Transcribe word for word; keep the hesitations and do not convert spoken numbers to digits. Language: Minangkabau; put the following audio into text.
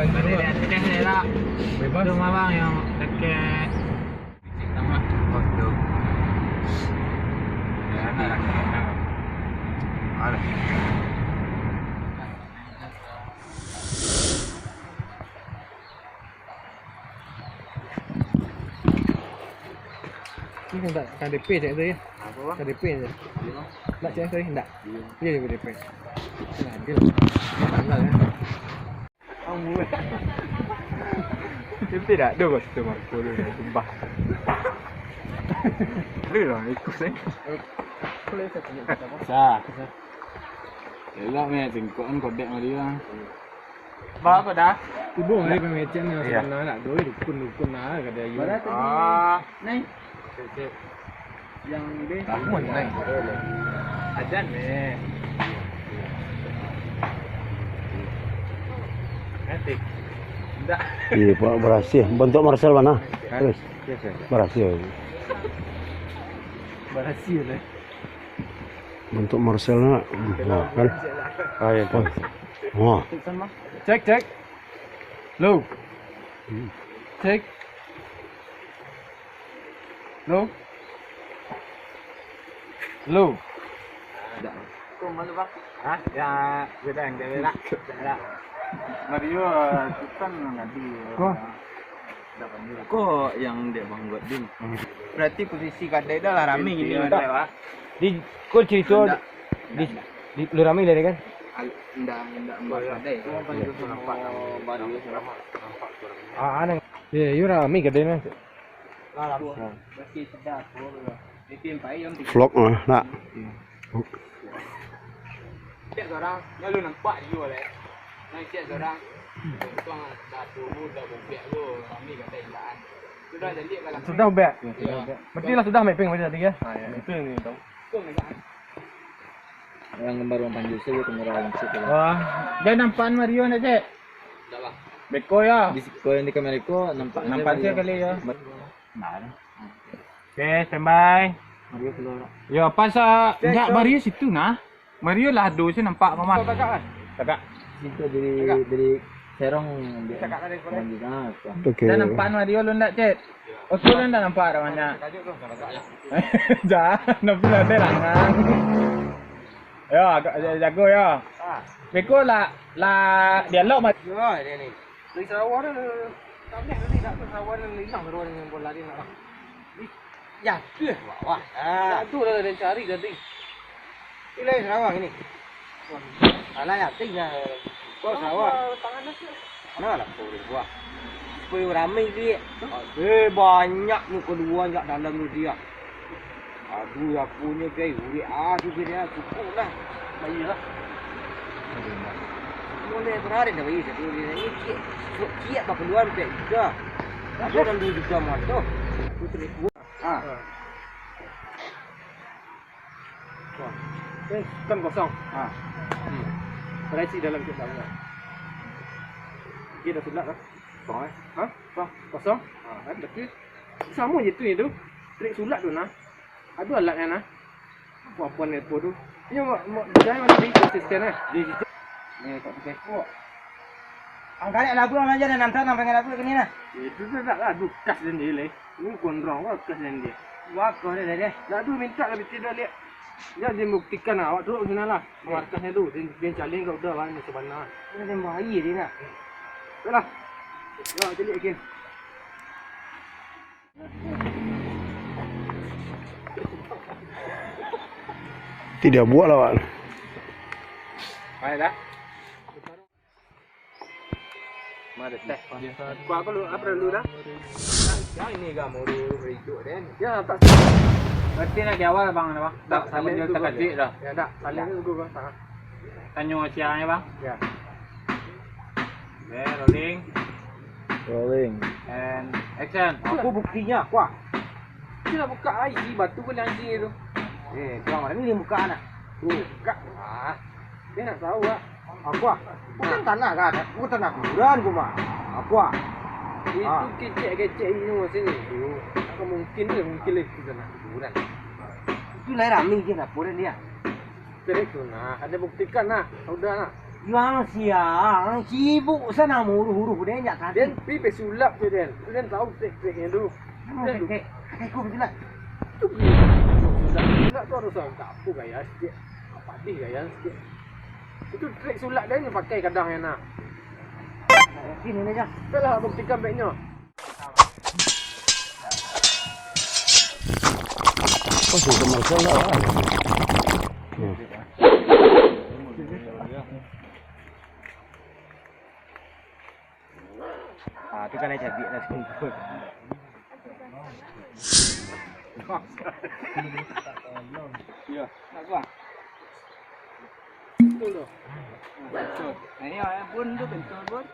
Bebas. Itu mah, Bang, yang dekat. Waduh. Ya, anak-anak. Alah. Ni kan tak, kan D P cak tu ya? Apa, Bang? Kan D P je. Iya, Bang. Nak cek tadi, ndak? Iya. Iya, D P. Nah, dia tanggal ya. Kamu. Dia tidak ada bos tu, Marco tu, sumpah. Lu lah, ikut, eh. Sah. Elok, meh, tingkok kan kodek sama dia. Bah, apa dah? Ibu mari pemecen ni, iya. Sebenarnya nak doi dukun-dukun lah, kada ayu. Mana tadi? Ah. Nai. Cek, cek. Yang ini. Bangun, Nai. Ajan, eh. Nanti. Ndak. Iya, Pak, berhasil. Bentuk Marcel mana? Hah? Terus. Iya, sir. Berhasil. Berhasil, eh. Bentuk Marcel nak. Nah, kan? Ah, iya, oh. Wah. Cek, cek. Lo. Hmm. Cek. Lo. Lo. Kok malu, Bang? Hah? Ya, beda yang dia beda. Beda. Mario, Sultan, Nabi. Kok? Kok yang dek Bang Godin? Hmm. Berarti posisi kadai dah lah rame gini. Iya, dah. Di, kok cerita di, di, lu rame dari kan? Al-, ndak, ndak, ndak kadai. Cuma paling nampak, nampak, nampak. Ah, aneh. Iya, iya, rame kadai nah. Lah, lah. Nah. Berarti sedap, bro. Vlog lah, nak. Siap sorang, ya lu nampak juga lah. Nah, siap sorang. Untung dah dulu, dah bobek lu, kami kata indahan. Sudah jadi kalau sudah bobek? Ya, sudah bobek. Berarti lah sudah mapping macam tadi ya? Ah, ya. Itu ni tahu. Untung dah. Yang gambar orang panjul saya tu murah langsung tu. Wah, dia nampak Mario nak, Cek? Dah lah. Beko ya. Di siko yang di kamera ko nampak. Nampak saya kali ya. Nah. Oke, standby. Mario keluar. Yo, pas, ah, Cek, enggak, cek. Mario situ nah. Mario lah ado, saya nampak, Mamat. Kau tagak, kan? Tagak. Situ dari, tagak. Dari serong dia. Tagak lah dari korang. Korang juga, apa. Oke. Dah nampak Mario lu ndak, Cek? Oh, tu lu ndak nampak dah banyak. Tajuk tu, tagak lah. Jangan, tapi lah ada rangang. Yo, agak jago yo. Ah. Beko lah, lah dialog, Mat. Yo, dia ni. Dari Sarawak tu, tak boleh tadi nak tu, Sarawak tu hilang terus dengan bola dia nak. Ih, jatuh bawah. Ah. Tak tu lah dia cari tadi. Ni lain Sarawak ni. Alah, yakin lah. Kau Sarawak. Tangan dia tu. Nah, lah, kau boleh buat. Supaya ramai dia. Eh, banyak ni kedua jak dalam tu dia. Aduh, apunyo, gai, urik ah tu, gai, ah, cukup lah. Bayar lah. Boleh berari dah bayar satu ni. Ni ciek, ciek, ciek bakaluan pek juta. Ada dalam dua juta mah tu. Aku telefon. Ah. Wah. Eh, kan kosong. Ah. Hmm. Berisi dalam kitab ni. Dia dah sulap lah. Kosong, eh? Ha? Kosong. Kosong? Ah, kan betul. Samo je tu, itu. Trik sulap tu nah. Ado alatnyo nah. Apo-apo ni apo tu? Inyo mau, mau, jangan mati konsisten eh. Dia situ. Ni tak pakai kok. Angkalik labuang aja dan nanti nang pengen labuang kini nah. Itu tu tak lah, tu kas dan dia leh. Ini gondrong kok kas dan dia. Wah, kau dah deh. Nak tu minta lah bikin dah lihat. Dia, dia buktikan lah. Awak turun sini lah. Markasnya tu, dia, dia calian kau dah lah, ni sebenar. Dia tembak air dia nak. Dah lah. Ya, caliak, Kin. Nanti dia buat lah, Wak. Baik dah. Mari teh. Kau apa lu? Apa dulu dah? Ya, ini gak mau hidup deh. Ya, tak. Berarti nak di awal, Bang, apa? Tak, tak, sambil sambil dia dulu, terkejut dah. Ya, tak. Sambil dulu, Bang. Tanyo siangnya, Bang. Ya. Okay, rolling. Rolling. And action. Apa buktinya? Kuah. Dia nak buka air, batu pun anjing tu. Eh, kau mana ni buka anak? Tu, buka. Ah. Dia nak tahu ah. Apa? Bukan tanah kan? Bukan tanah kuburan gua mah. Apa? Itu kecek-kecek ini maksudnya. Itu. Apa mungkin dia, mungkin lah itu tanah kuburan. Itu lah rami je laporan dia. Jadi tu nah, ada buktikan nah. Udah nah. Siang-siang, sibuk sana mauruih-uruih den jak tadi. Den pi basulap tu, Den. Den tahu trik-triknyo tu. Namo trik-trik? Katai ko basulap. Tu pi sulap. Sulap tu harus agak apo gaya sikit. Padih gaya sikit. Itu trik sulap den pakai kadang, yo nah. Yakin ini, Jak? Dah lah, buktikan baiknyo. Oh, sudah komersial lah, kan? Hmm. Ah, tu kan ado cabiak lah, sungguah. Iyo. Nak kuah? Betul tu. Nah, iyo, eh, bun tu betul, bun.